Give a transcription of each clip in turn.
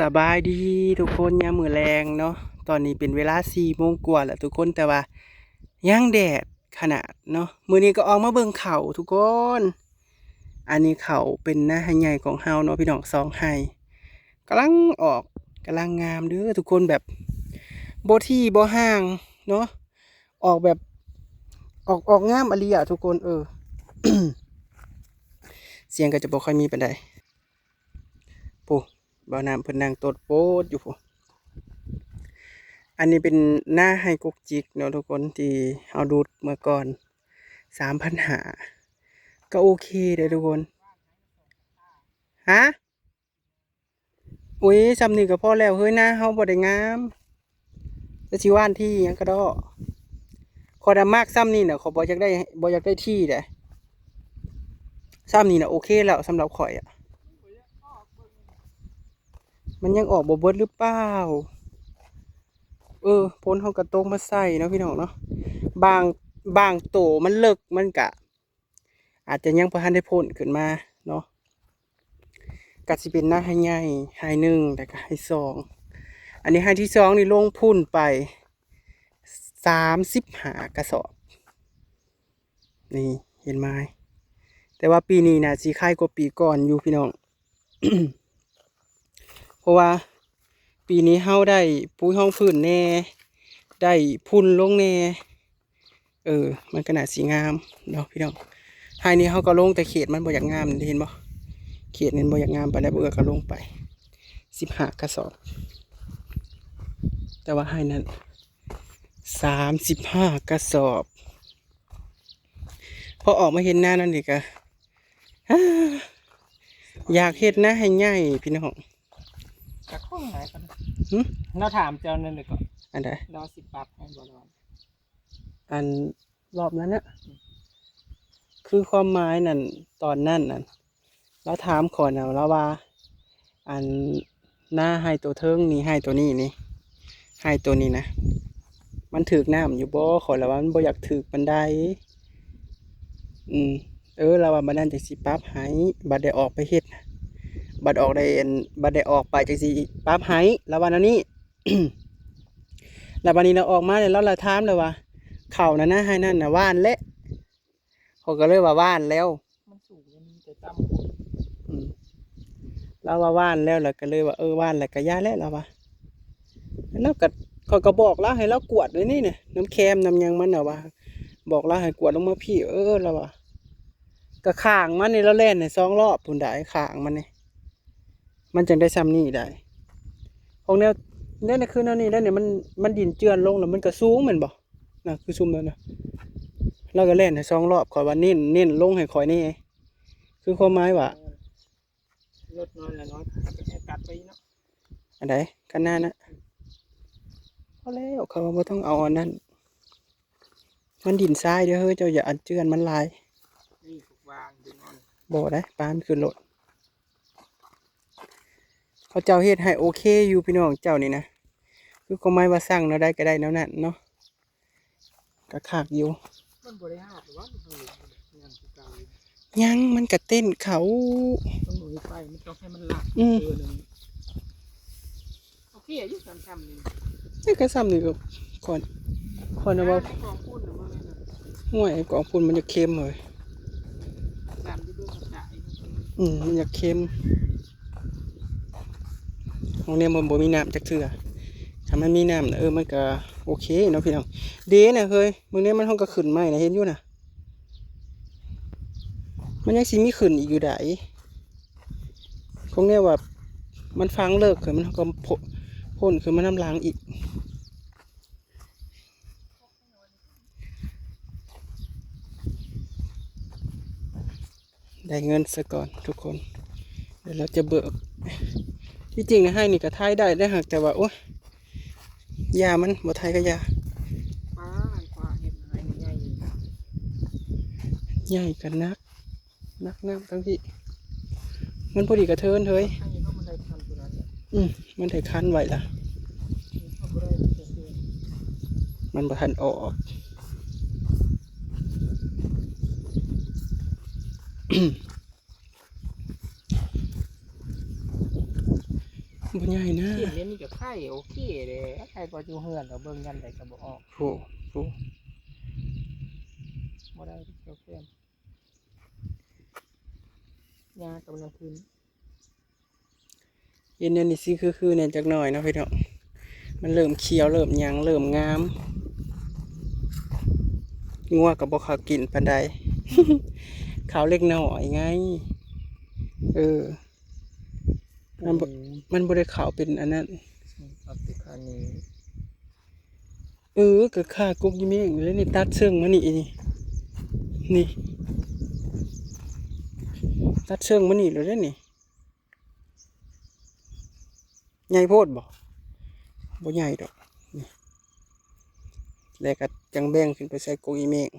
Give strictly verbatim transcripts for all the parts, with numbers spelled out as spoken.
สบายดีทุกคน ยามมื้อแลงเนาะ ตอนนี้เป็นเวลาสี่โมงกว่าแล้วทุกคน แต่ว่ายังแดดขนาดเนาะ มื้อนี้ก็ออกมาเบิ่งข้าวทุกคน อันนี้ข้าวเป็นนาไฮ่ใหญ่ของเฮาเนาะพี่น้อง สองไฮ่ กำลังออก กำลังงามเด้อทุกคน แบบบ่ถี่บ่ห่างเนาะ ออกแบบ ออก ออกงามอีหลีอะทุกคน เออ เสียงก็จะบ่ค่อยมีปานใด ผู้บ่าวน้ำเพิ่นนั่งตดโป๊ดอยู่ผู้ อันนี้เป็นนาไฮ่กกจิกเนาะทุกคน ที่เฮาดูดเมื่อก่อน สามพันห้า ก็โอเคเด้อทุกคน ฮะ อุ๊ย ส่ำนี้ก็พอแล้วเฮ้ย นาเฮาบ่ได้งาม จะสิหว่านที่หยังกะด้อ ข้อยน่ะมักส่ำนี้น่ะ ข้อยบ่อยากได้ บ่อยากได้ที่เด้ ส่ำนี้น่ะโอเคแล้วสำหรับข้อยอะ มันยังออกบ่เบิดหรือเปล่า เออ ฝนเฮาก็ตกมาใส่เนาะพี่น้องเนาะ บาง บางโตมันเลิกมันกะ อาจจะยังบ่ทันได้พ่นขึ้นมาเนาะ ก็สิเป็นนาไฮ่ใหญ่ ไฮ่หนึ่ง แล้วก็ไฮ่สอง อันนี้ไฮ่ที่สองนี่ลงพุ้นไป สามสิบห้ากระสอบ นี่ เห็นไหม แต่ว่าปีนี้น่าสิไคกว่าปีก่อนอยู่พี่น้อง เพราะว่าปีนี้เฮาได้ปุ๋ยฮองพื้นแหน่ ได้พุ้นลงแหน่ เออ มันก็น่าสิงามเนาะพี่น้อง ไฮ่นี้เฮาก็ลงแต่เขตมันบ่อยากงาม เห็นบ่ เขตมันบ่อยากงามปานใด เอื้อก็ลงไป สิบห้ากระสอบ แต่ว่าไฮ่นั้น สามสิบห้ากระสอบ พอออกมาเห็นนานั่นนี่ก็ อยากเฮ็ดนาไฮ่ใหญ่พี่น้อง จักของไหนกัน หึ เราถามเจ้านั่นเลยก่อน อันใด เราสิปรับให้บ่ล่ะ อันรอบนั้นน่ะ คือความหมายนั่น ตอนนั้นน่ะ ลาวถามข้อยน่ะ ลาวว่า อันนาไฮ่โตเทิงนี่ ไฮ่โตนี้นี่ ไฮ่โตนี้นะ มันถืกน้ำอยู่บ่ ข้อยละว่ามันบ่อยากถืกปานใด อืม เออ ลาวว่าบัดนั้นจั่งสิปรับให้ บัดได้ออกไปเฮ็ด บัดออกได้อัน บัดได้ออกไปจั่งสิปรับให้ ลาวว่าแนวนี้ แล้วบัดนี้ลาวออกมาแล้ว ลาวละถามแล้วว่า ข้าวน่ะนะ ไฮ่นั่นน่ะหว่านแล้ว ข้อยก็เลยว่าหว่านแล้ว มันสูง มันมีแต่ต่ำ อืม ลาวว่าหว่านแล้ว ลาวก็เลยว่า เออ หว่านแล้วก็อย่าแล้ว ลาวว่า แล้วก็ ข้อยก็บอกลาวให้ลาวกวดไว้นี่เนี่ย น้ำแคมน้ำหยังมันน่ะว่า บอกลาวให้กวดลงมาพี้ เออ ลาวว่า ก็ข้างมันนี่ลาวแล่นให้สองรอบพุ้นได้ ข้างมันนี่ มันจั่งได้ส่ำนี้ได้ ของแนว แนวนี้คือแนวนี้แล้วเนี่ย มัน มันดินเจือนลงแล้วมันก็สูงแม่นบ่ น่ะ คือซุมนั้นน่ะ ลาวก็แล่นให้สองรอบ ข้อยว่าเน้น เน้นลงให้ข้อยแหน่ คือความหมายว่า ลดน้อยละน้อย ตัดไปเนาะ อันใด คันหน้านะ พอแล้ว ข้อยว่าบ่ต้องเอาอันนั้น มันดินทรายเด้อเฮ้ย เจ้าอย่าอันเจือนมันหลาย นี่พวกวางดึงเอา บ่ได้ ปานขึ้นโลด เขาเจ้าเฮ็ดให้โอเคอยู่พี่น้องเจ้านี่นะ คือความหมายว่าสั่งแนวใดก็ได้แนวนั้นเนาะ ก็คักอยู่ มันบ่ได้หาดหรือว่ามันยังคือเก่าอยู่ ยัง มันก็เต้นเขา มันบ่มีไฟ มันต้องให้มันหลัก อืม เออ นั่น โอเค อยู่ซ้ำๆนี่ แต่ก็ส่ำนี่ก็ ก่อน ก่อนนะว่า ในกองปูนน่ะ บ่แม่นน่ะ ห้วย กองปูนมันจะเค็มเลย น้ำอยู่เบิ่งกระจาย อืม มันจะเค็ม ของเนี่ยมันบ่มีน้ำจักเทื่อ ถ้ามันมีน้ำน่ะ เออ มันก็โอเคเนาะพี่น้อง เด้น่ะเฮ้ย มื้อนี้มันห้องก็ขึ้นใหม่นะ เห็นอยู่น่ะ มันยังสิมีขึ้นอีกอยู่ใด ของเนี่ยว่า มันฟังเลิกขึ้น มันก็โพ- พ่นขึ้นมานำหลังอีก ได้เงินซะก่อนทุกคน เดี๋ยวเราจะเบิก ที่จริงนะไฮ่นี่ก็ไถได้ได้หากแต่ว่า โอ๊ย ยามันบ่ไถก็ยา ป้าอันกว่าเห็ดหายนี่ใหญ่อยู่ ใหญ่กันนัก นักน้ำทั้งที่ มันพอดีกระเทินเฮ้ย อันนี้ก็มันได้คันตัวนั้นเนี่ย อืม มันได้คันไว้ละ มันบ่ทันออก บ่ใหญ่นะ กินเดี๋ยวนี้ก็ไข่โอเคเลยไข่ก็อยู่เฮือนเราเบิ่งยามใดก็บ่ออก โอ้โห บ่ได้เจ้าเพื่อนยากำลังขึ้น เห็นแนวนี้สิคือคือเนี่ยจักหน่อยเนาะพี่น้อง มันเริ่มเขียวเริ่มหยังเริ่มงาม งัวก็บ่เข้ากินปานใด เข้าเล็กน้อยไง เออ มันบ่ โอ้โห มันบ่ได้เข้าเป็นอันนั้น เอาติดขานี้ เออก็ฆ่ากกอีเมงเลยนี่ตัดเชิงมานี่นี่ นี่ ตัดเชิงมานี่เลยเด้อนี่ ใหญ่โพดบ่ บ่ใหญ่ดอก นี่ แล้วก็จังแบ่งขึ้นไปใส่กกอีเมง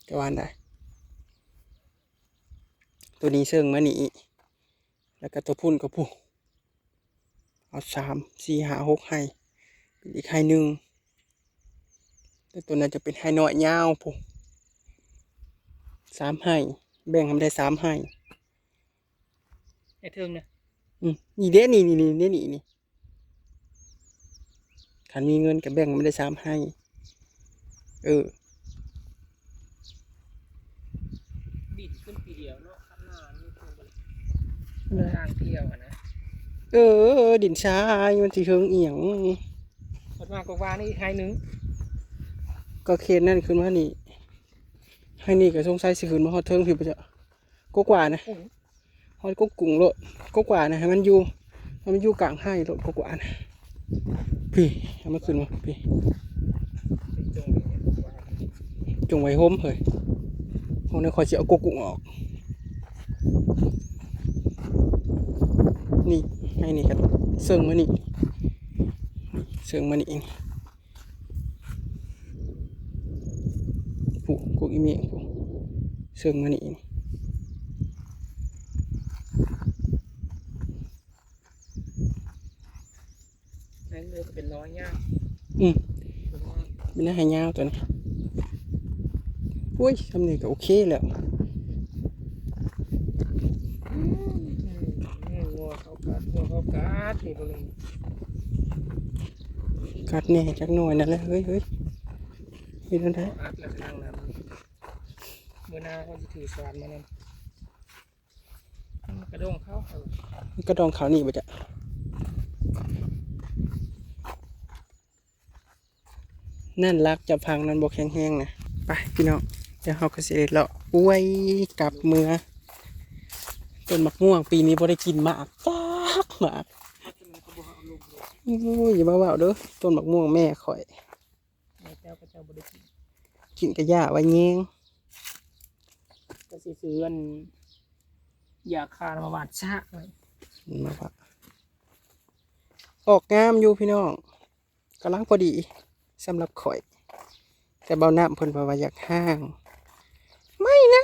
ก็ว่าได้ ตัวนี้เชิงมานี่ แล้วก็ตัวพุ่นก็ผู้ เอาสาม สี่ ห้า หก ไฮ่ อีกไฮ่หนึ่ง แต่ตัวนั้นจะเป็นไฮ่น้อยยาวผู้ สาม ไฮ่ แบ่งให้มันได้สาม ไฮ่ ไอ้เทิงนะ อืม นี่เด้ นี่ นี่ นี่ นี่ นี่ นี่ คันมีเงินก็แบ่งให้มันได้สาม ไฮ่ เออ บินขึ้นทีเดียวเนาะข้างหน้านี่คงเป็นทางเที่ยวอะนะ เออ ดินทรายมันสิเทิงอีหยัง หมดมากกว่านี่ไฮ่หนึ่ง ก็เขตนั่นขึ้นมานี่ ไฮ่นี่ก็สงสัยสิขึ้นมาฮอดเทิงพี้บ่จ๊ะ กกว่านะ กุ้ง ฮอดกกกุ้งโลด กกว่านะ ให้มันอยู่ ให้มันอยู่กลางไฮ่โลด กกว่านะ พี้ ให้มันขึ้นมาพี้ เป็นจง จงไว้โฮมเฮ้ย โฮมนี่ข้อยสิเอากกกุ้งออก นี่ ไฮ่นี่ก็เชิงมานี่ เชิงมานี่ ผู้ กกอีเมงผู้ เชิงมานี่ ไอ้เลือกเป็นน้อยยาก อืม เป็นน้อย เป็นหน้าไฮ่ยาวตัวนี้ อุ้ย ทำนี่ก็โอเคแล้ว อืมอืมงัวเขากัดงัวเขากัดนี่บริเวณ กัดแน่จักหน่อยนั่นแหละ เฮ้ย เฮ้ย เฮ้ย นั่นแหละ อัดแล้วทางนั้นเมื่อหน้าเขาจะถือสารมานั่นกระด้งเขาเออ กระดองเขานี่บ่จ๊ะ นั่นรักจะพังนั่นบ่แข็งแรงนะ ไปพี่น้อง เดี๋ยวเฮาก็สิได้เลาะอวยกลับเมือ ต้นหมากม่วงปีนี้บ่ได้กินหมากจักหมาก โอ้ย อย่ามาเว้าเด้อ ต้นหมากม่วงแม่ข่อย แม่เจ้าก็เจ้าบริกิน กินกะย่าไว้แยง ก็สิซื้ออันยาฆ่ามาหว่านซะไว้ มาว่าออกงามอยู่พี่น้อง กำลังพอดีสำหรับข่อย แต่เบาน้ำเพิ่นว่าอยากห้าง ไม่นะ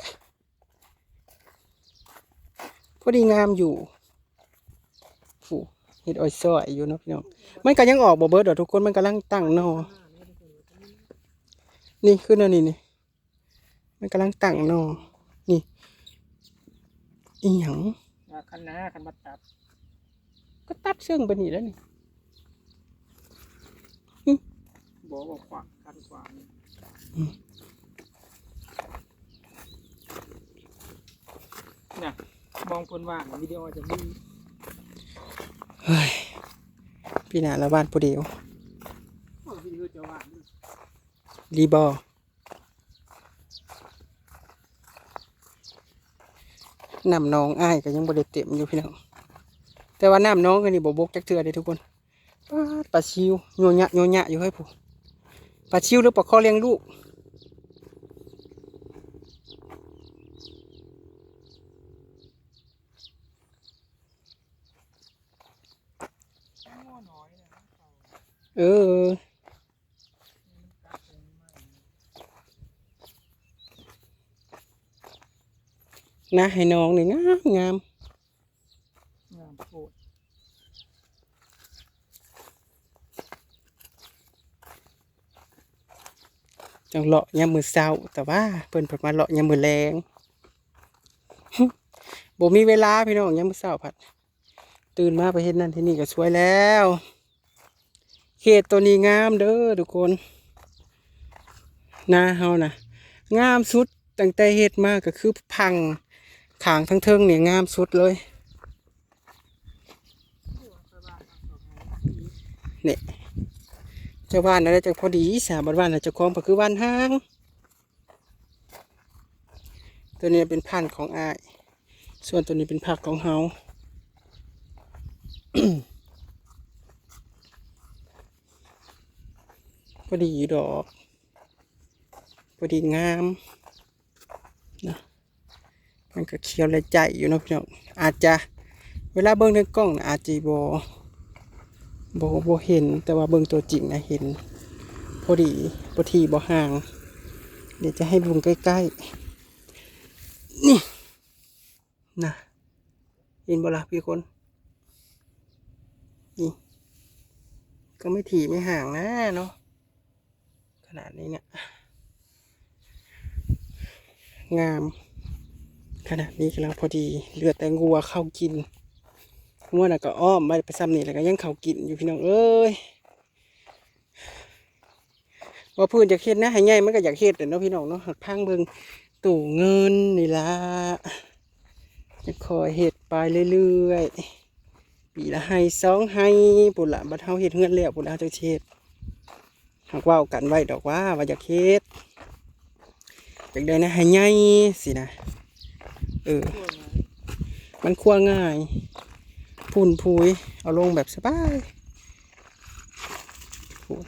พอดีงามอยู่ ผู้ เฮ็ดอ้อยซอยอยู่เนาะพี่น้อง มันก็ยังออกบ่เบิดดอกทุกคน มันกำลังตั้งหน่อ นี่คือแนวนี้นี่ มันกำลังตั้งหน่อ นี่ อีหยัง ว่าคันหน้าคันมาตัด ก็ตัดเชิงไปนี่แล้วนี่ บอกว่าขวางคันขวาง อืม น่ะมองคนว่างวิดีโอจะมี เฮ้ย พี่หนาละบ้านผู้เดียว โอ้ยวิดีโอจะว่าง รีบอ น้ำหนองอ้ายก็ยังบ่ได้เต็มอยู่พี่น้อง แต่ว่าน้ำหนองก็นี่บ่บกจักเทื่อเด้ทุกคน ปาดปลาซิว โยะยะโยะยะอยู่เฮ้ยผู้ ปลาซิวหรือปลาคอเลี้ยงลูก เออ นะให้น้องนี่งามงาม งามโพด จังเลาะยามมื้อเช้า แต่ว่าเพิ่นเพิ่นมาเลาะยามมื้อแลง บ่มีเวลาพี่น้อง ยามมื้อเช้าพัด ตื่นมาไปเฮ็ดนั่นเฮ็ดนี่ก็สวยแล้ว เขตตัวนี้งามเด้อทุกคน นาเฮานะ งามสุดตั้งแต่เฮ็ดมาก็คือพัง ข้างทั้งเทิงเนี่ยงามสุดเลย เนี่ย เจ้าบ้านอะไรจะพอดีสาบัดบ้านน่ะเจ้าของก็คือบ้านห้าง ตัวนี้เป็นพันธุ์ของอ้าย ส่วนตัวนี้เป็นผักของเฮา พอดีอยู่ดอก พอดีงามนะ มันก็เขียวและใหญ่อยู่เนาะพี่น้อง อาจจะ เวลาเบิ่งในกล้องน่ะอาจจะบ่ บ่ บ่เห็น แต่ว่าเบิ่งตัวจริงนะเห็น พอดี บ่ถี่บ่ห่าง เดี๋ยวจะให้เบิ่งใกล้ๆ นี่นะ เห็นบ่ล่ะพี่คน นี่ ก็ไม่ถี่ไม่ห่างนะเนาะ ขนาดนี้เนี่ย งาม ขนาดนี้กำลังพอดี เหลือแต่งัวเข้ากิน งัวน่ะก็อ้อมไว้ไปซ้ำนี่แล้วก็ยังเข้ากินอยู่พี่น้องเอ้ย ว่าเพิ่นอยากเฮ็ดนะ ให้ใหญ่มันก็อยากเฮ็ดแหละเนาะพี่น้องเนาะ หากทางเบิ่งตู้เงินนี่ล่ะ จะคอยเฮ็ดไปเรื่อยๆ ปีละไฮ่สองไฮ่ พุ้นละ บัดเฮาเฮ็ดเฮือนแล้วพุ้นละ เฮาจั่งสิเฮ็ด หากเว้ากันไว้ดอกว่า ว่าอยากเฮ็ด อยากได้นะให้ใหญ่สินะ เออ มันครัวง่าย พุ้นพุ้ย เอาลงแบบสบาย พุ้น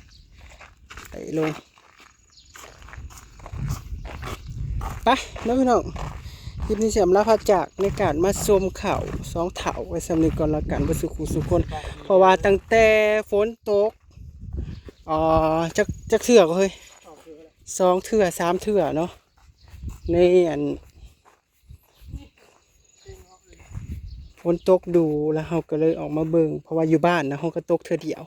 ไถลง ไปเนาะพี่น้อง คลิปนี้สิอำลาพาจากในการมาชมเขาสองเฒ่าไว้ส่ำนี้ก่อนละกัน บ่สุขุสุคน เพราะว่าตั้งแต่ฝนตก อ๋อ จัก จักเทื่อก็เฮ้ย สองเทื่อ สามเทื่อเนาะ ในอัน ฝนตกดู แล้วเฮาก็เลยออกมาเบิ่ง เพราะว่าอยู่บ้านนะ เฮาก็ตกเทื่อเดียว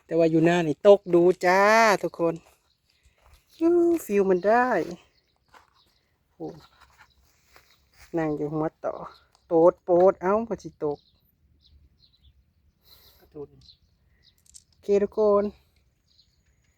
แต่ว่าอยู่นานี่ตกดูจ้าทุกคน อู้ feel มันได้ โอ้ นั่งอยู่หัวต่อ โตดโปด เอ้า ก็สิตก โอเคทุกคน